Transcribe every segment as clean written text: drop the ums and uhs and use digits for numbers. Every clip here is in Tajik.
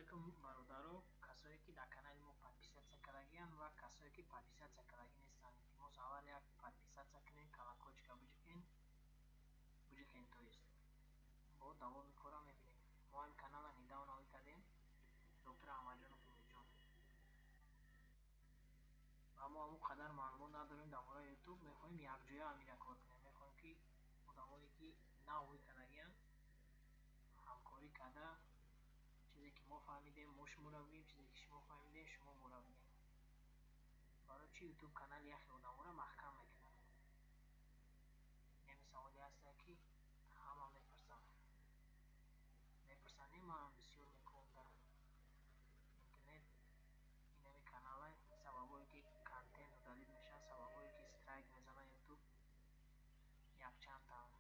Алейкум, бародаро, касое ки дар канали мо подписаться кардагиянд ва касое ки подписаться кардагӣ нестанд. Илтимос, аввал як подписаться кунед, колокольчика буҷиқен, буҷиқен, то есть бо давоми кора мебинем. Мо ҳам канала недавно ой кардем, доктор Аҳмадҷонов Умедҷон. Ва мо ҳамон қадар маълумот надорем дар бораи Ютуб, мехоҳем якҷоя ҳамина кор кунем. Мехоҳем, ки одамое ки нав ой кардагиянд, ҳамкорӣ карда, чизе ки мо фаҳмидем, мо шуморо бигӯем, чизе ки шумо фаҳмидем, шумо моро бигӯем. Барои чӣ Ютуб канали яхе одаморо маҳкам мекунад? Ҳамин саволе ҳаста, ки ҳама мепурсанд. Мепурсанд, манам бисёр мекунам дар интернет. Инами канала сабабое ки контент удалить мешавад, сабабое ки страйк мезанад Ютуб, якчандтаанд.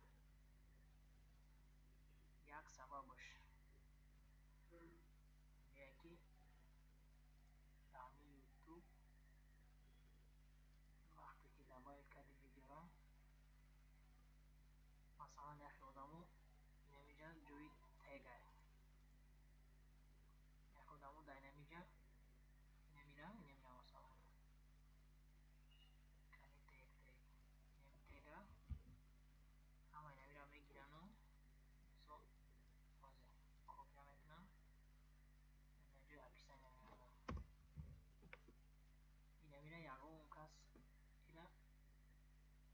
Як сабабаш меяд, ки дар ҳамин Ютуб вақте ки добавить карди видеоро, масалан, яхе одамо инамиҷа ҷои тегай, яхе одамо дар инамиҷа инамира, масалан, кани тег, тег, инами тега ҳама инамира мегирану, мисол, ҳозир копия мекунам, ҷои описания меорам. Инамира ягон кас ира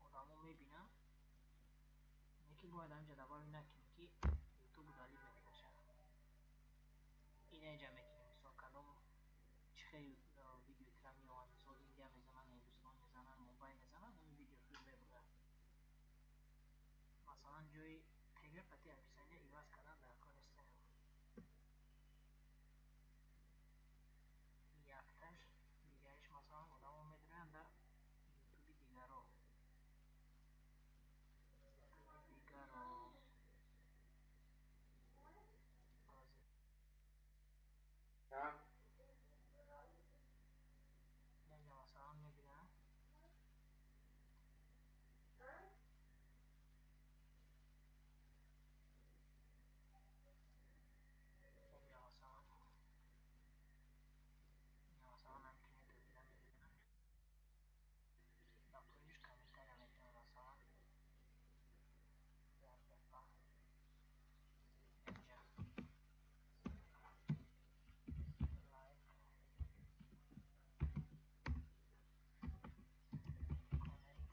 одамо мебинанд, ки бояд ҳаминҷа добавить накунӣ, ки Ютуб удалить мекунаша. Инаҷа мекунем, мисол, кадом чӣ хел видео тира меованд, мисол, Индия мезананд, Ҳиндустон мезананд, Мумбай мезананд, ҳамин видео худ мебурад. Масалан, ҷои тега қати описания иваз кардан дар кор нест. Якташ дигариш, масалан, одамо медироянд дар Ютуби дигаро, Ютуби дигаро. Да. Инҷа, масалан, мебинам, инҷа, масалан, инҷа, масалан, ҳамин ки мебинам, дар поиниш комментария мекунам, масалан, як дақиқа, инҷа лайк, коммент.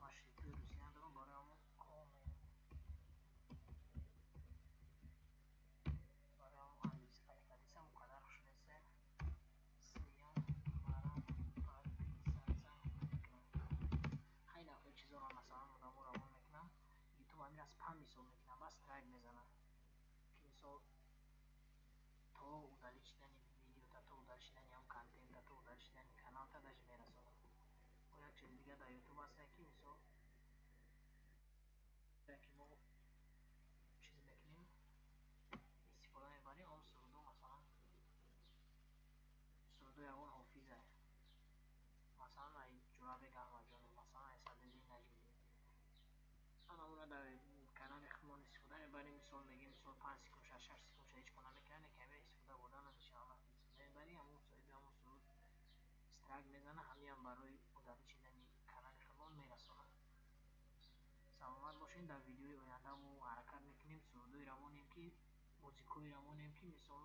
Ман шрифтои русӣ надорам, барои ҳамон коммент, барои ҳамон англисӣ қадисам он қадар хуш нест. Сеюм, марам подписаться мекунам. Хеле чизоро, масалан, одамо равон мекунам, Ютуб ҳамира спам ҳисоб мекунам, бас страйк мезанам, ки мисол то удалить шидани видеота, то удалить шидани ҳам контента, то удалить шидани каналта даже мерасонам. Бо як чизи дигар дар Ютуб ҳаста, ки мисол ки мо чиз мекунем, истифода мебарем он сурудо, масалан, сурудои ягон ҳофиза, масалан, ай Ҷурабек Аҳмадҷонов, масалан, ай Садриддин Наҷмӣ, ана дар канали худмон истифода мебарем. Мисол мегем, мисол, 5 секунд, 6 секунд ҳеҷ кор намекунад, ки ҳамира истифода бурда намешавад. Вақте истифода мебарӣ, ҳамон соҳиби ҳамон суруд страйк мезанад, ҳамиам барои удалить шидани канали худмон мерасонад. Саломат бошед. Дар видеои оянда мо ҳаракат мекунем, сурудҳоеро монем, ки музикҳоеро монем, ки мисол